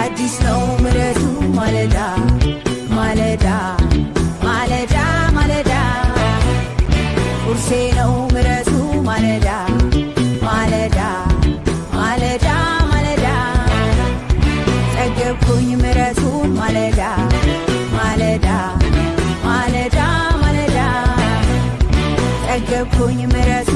አዲስ ነው ምረቱ ማለዳ ማለዳ ማለዳ ማለዳ፣ ቁርሴ ነው ምረቱ ማለዳ ማለዳ ማለዳ ማለዳ፣ ጠገብኩኝ ምረቱን ማለዳ ማለዳ ማለዳ ማለዳ፣ ጠገብኩኝ ምረቱን።